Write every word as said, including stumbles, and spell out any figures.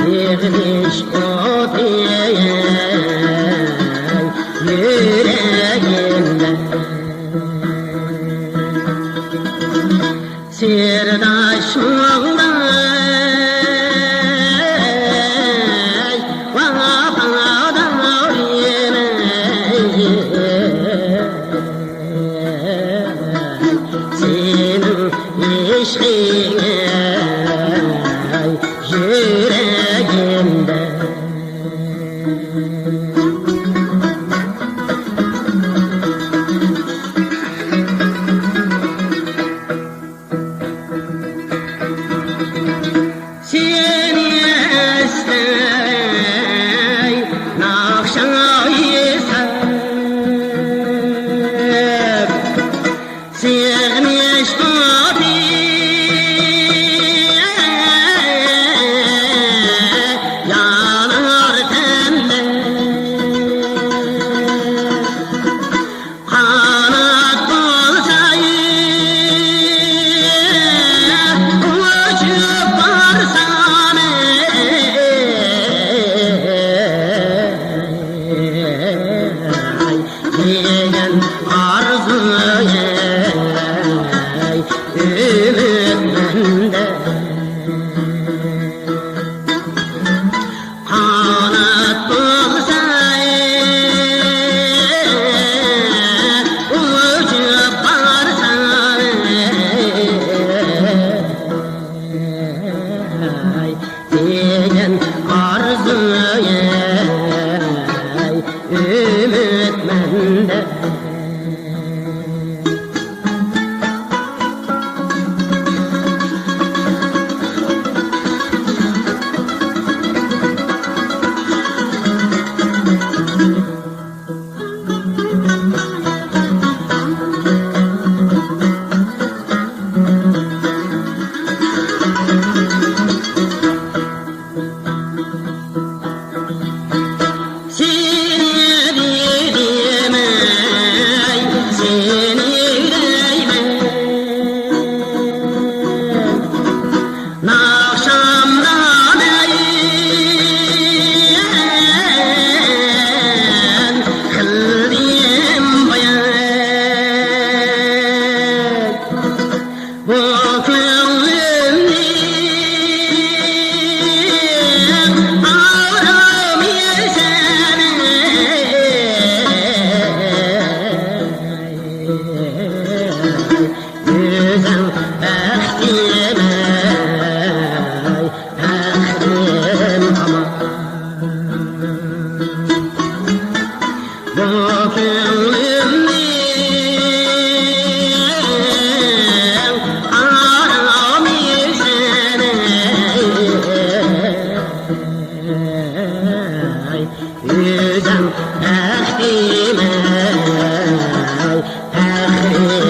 يىغلىش ئوتى يۈرەكىمدە. سىرداشلىقتەك ۋاپادار يەنە سېنىڭ ئىشقىڭ يۈرەكىمدە. سېنى ئەسلەي ناخشا ئېيتسام، سېغىنىش ئوتى يانار تەندە. قانات بولساي، ئۇچۇپ بارسام، دېگەن ئارزۇ، ئۈمىد مەندە. قانات بولسا، ئۇچۇپ بارسام، دېگەن ئارزۇ، ئۈمىد مەندە. سېنى دېمەي، سېنى دەيمەن. ناخشامدا مەن قىلدىم بايان. بۇ كۆڭلۈمنىڭ ئارامى سەن، ئۆزۈڭ بەختىم، بەختىم ئامان. بۇ كۆڭلۈمنىڭ ئارامى سەن، ئۆزۈڭ بەختىم، پەخرىم.